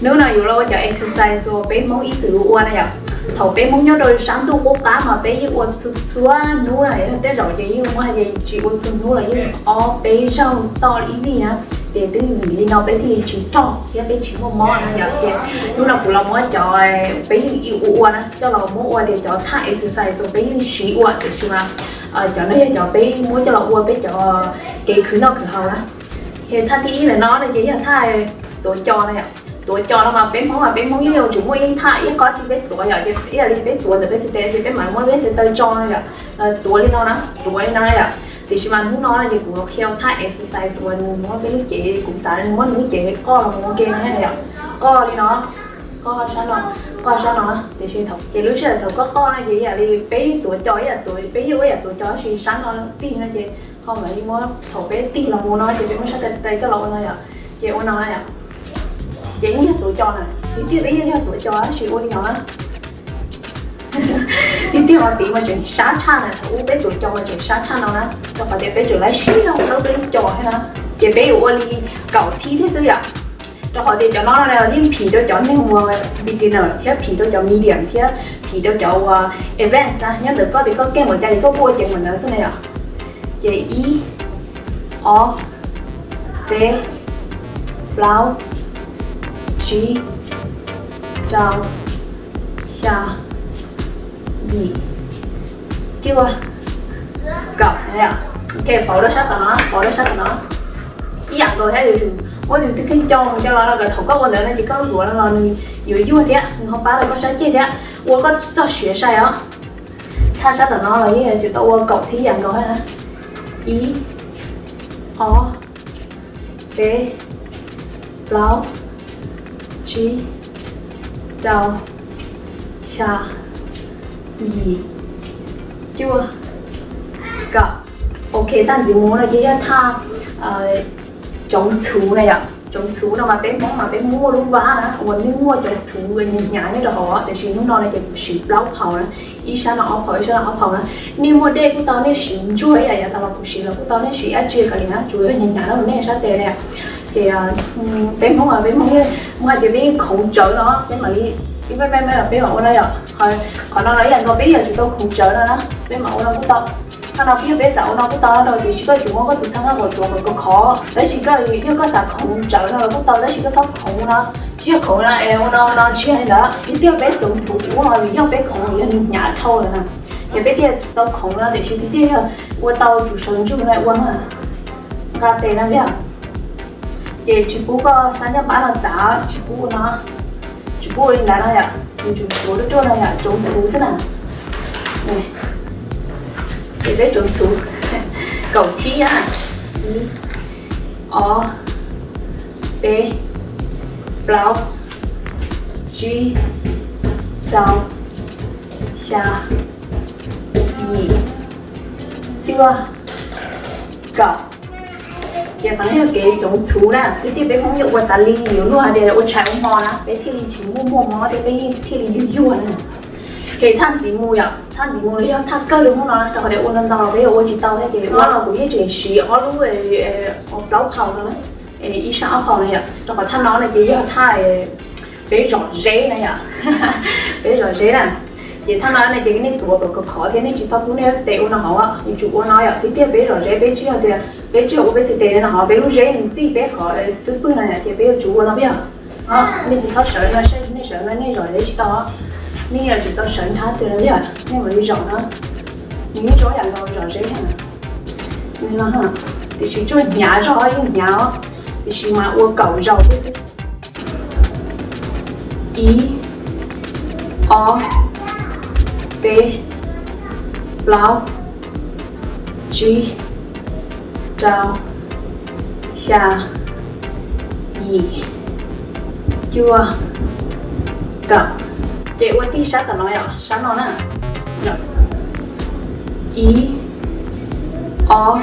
Hnub no yuav los ua cov exercise uas peb Hmoob ib txwm ua na yom. Thaum peb Hmoob nyob rau sab ntuj qub qab mas peb yeej ua txhua txhua hnub na, tej zaum ces yeej muab hais tias tsis ua txhua hnub los yeej ob peb zaug toj ib vij na, ces twb vim li no peb thiaj li tsis rog thiab peb tsis muaj mob na yom. Ces hnub no kuv los muab cov peb yeej ua ua na coj los muab ua tias cov thaj exercise uas peb yeej siv ua tiam sis mas cov no yog cov peb muab coj los ua peb cov kev khwv noj khwv haus na. Ces thaj thib ib ntawm no no ces yog thaj tuav cos na yom. Tuav cos no mas peb Hmoob mas peb Hmoob yeej yuav tsum muaj ib thaj ib qho ces peb tuav yom, ces ib yam li peb tuav ntawm peb txhais tes ces peb mam muab peb txhais taw tso no yom, tuav li no na, tuav li no na yom. Tiam sis mas hnub no no ces kuv qhia thaj exercise uas nws muab peb lub cev, kuv xav nws muab nws lub cev qoj los mus ua ke no yom. Qoj li no, qoj sab no, qoj sab no. Tiam sis thaum ces lub sij hawm thaum koj qoj no ces ib yam li peb tuav cos ib yam, peb yeej ua ib yam tuav cos tab sis sab no tig no ces ho mam li muab thaum peb tig los mus no ces peb muab sab tes coj los ua no yom. Ces ua no yom. Ces yeej yog tuav cos na, tiag tiag peb yeej yog tuav cos tab sis ua li no na. Tiag tiag mas tid mas tseem sab tshaj na, thaum ub peb tuav cos mas tseem sab tshaj no na, rau qhov tias peb tseem laib sib laug peb lub cos thiab na. Ces peb yuav ua li kaum thib thiab xwb yom. Rau qhov tias cov no yeej phim rau cov neeg uas beginner thiab phim rau cov medium thiab phim rau cov uas advanced na. Nyob ntawm koj tias koj keej npaum cas ces koj kuj ua ceev npaum ntawd xwb na yom. Ces ib, ob, peb, plaub, tsib, rau, xya, yim, cuaj, kaum. Ok, pauv rau sab tom no, pauv rau sab tom no. Ib yam nkaus thiab yuav tsum muab tus twg kheej coj mus coj los no kom thaum koj ua ntawd no ces koj lub duav no los nws yuav yuag thiab nws ho pab tau koj sab ceg thiab ua koj txog siav sai os. Thaj sab tom no los yeej yuav tsum tau ua kaum thib ib yam nkaus thiab na. Ib, ob, peb, plaub, tsib, rau, xya, yim, cuaj, kaum. Ok, thaj ntxiv mus no ces yog thaj tsoov txhuv na yom. Tsoov txhuv no mas peb Hmoob mas peb muaj lub vab na uas nej muaj cov txhuv hnyav hnyav nyob rau hauv, tiam sis hnub no no ces kuv siv plaub phau na, ib sab no ob phau ib sab no ob phau na. Nej muaj dej kuj tau, nej siv ntsuag ib yam yav tas los kuv siv los kuj tau, nej siv dab tsi kom li na, tsuas yog hnyav hnyav rau nej sab tes na. Ces peb Hmoob mas peb Hmoob yeej muab hais tias peb yeej khoov tsawv no peb mam li, peb mam ua no yom. Qhov no los ib yam nkaus peb yuav tsum tau khoov tsawv no na, peb mam ua no kuj tau. Thaj no peb yog peb xav ua no kuj tau rau, tiam sis koj yuav tsum muab koj tus txhab nqaj uas tuav kom khov khov, tab sis koj yog koj xav khoov tsawv no los kuj tau, tab sis koj txhob khoov no, tsis yog khoov no es ua no no tsis yog li ntawd. Tiag tiag peb tsoov txhuv kuv ua no vim yog peb khoov yog nws hnyav dhau lawm na. Ces peb thiaj tau khoov no, tiam sis tiag tiag yog ua tau tsum sawv ntsug no ua no, nqa tes no yom. Ces tsis pub koj sab ncaj npab no txav, tsis pub ua no, tsis pub ua li ntawd no yom, yuav tsum tuav ruaj ruaj no yom, tsoov txhuv xwb na. Ces peb tsoov txhuv kaum thib na, ib, ob, peb, plaub, tsib, rau, xya, yim, cuaj, kaum. Ces qhov no yog kev tsoov txhuv na, tiag tiag peb Hmoob yeej ua tas li, yuav luag hais tias ua tshais ua hmo na, peb thiaj li tsis muaj muaj mob thiab peb thiaj li yuag yuag na. Ces thaj ntxiv mus yom, thaj ntxiv mus los yog thaj kawg li hnub no na, rau qhov tias ua ntau ntau los peb yuav ua tsis tau thiab, ces ua los kuv yeej tseem siv ob lub plaub phau no na, ib sab ob phau na yom, rau qhov thaj no na ces yog thaj peb zom zeb na yom, peb zom zeb na. Ces thaj no na ces nej tuav kom khov khov thiab nej tsis txhob pub nej tes ua no hauv, yuav tsum ua no yom, tiag tiag peb zom zeb peb tsis yog tias peb tsis ua peb txhais tes no hauv, peb lub zeb nws txij peb qhov xub pwg no yom, ces peb yuav tsum ua no yom. Nej tsis txhob sawv no, nej sawv no nej zom zeb tsis tau, nej yuav tsum tau sawv nrhab tes no yom, nej mam li zom no. Nws yeej zoo yam nkaus zom zeb thiab, tiam sis tsuas hnyav zog yeej hnyav, tiam sis mas ua kaum zaus xwb. Ib, ob, peb, plaub, tsib, rau, xya, yim, cuaj, kaum. Ces ua tib sab tom no yom, sab no na. Ib, ob,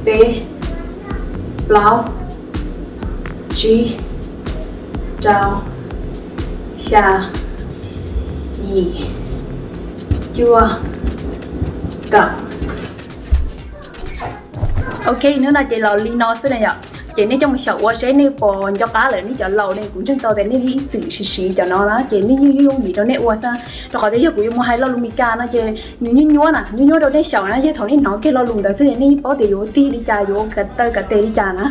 peb, plaub, tsib, rau, xya, yim, cuaj, kaum. Ok, hnub no ces los li no xwb na yom. Ces nej coj mus xyaum ua seb nej puas nco qab lawm nej cov laus ne. Kuv ntseeg tau tias nej ib txwm siv siv cov no na, ces nej yeej yooj yim rau nej ua xwb. Rau qhov tias yog kuv yuav mus hais lo lus Mis Kas no ces nws nyuaj nyuaj na, nyuaj nyuaj rau nej xyaum na. Yog thaum nej hnov kiag lo lus ntawd xwb ces nej yeej paub tias yuav ua tib li cas, yuav ua tig li cas, yuav ua kav teg li cas na,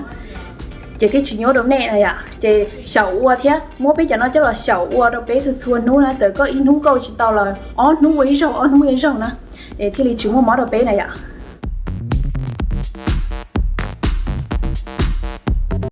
ces thiaj tsis nyuaj rau nej na yom. Ces xyaum ua thiab, muab peb cov no coj los xyaum ua rau peb txhua txhua hnub na. Txawm koj ib hnub koj ua tsis tau los ob hnub ua ib zaug, ob hnub ua ib zaug na, es thiaj li tsis muaj mob rau peb na yom.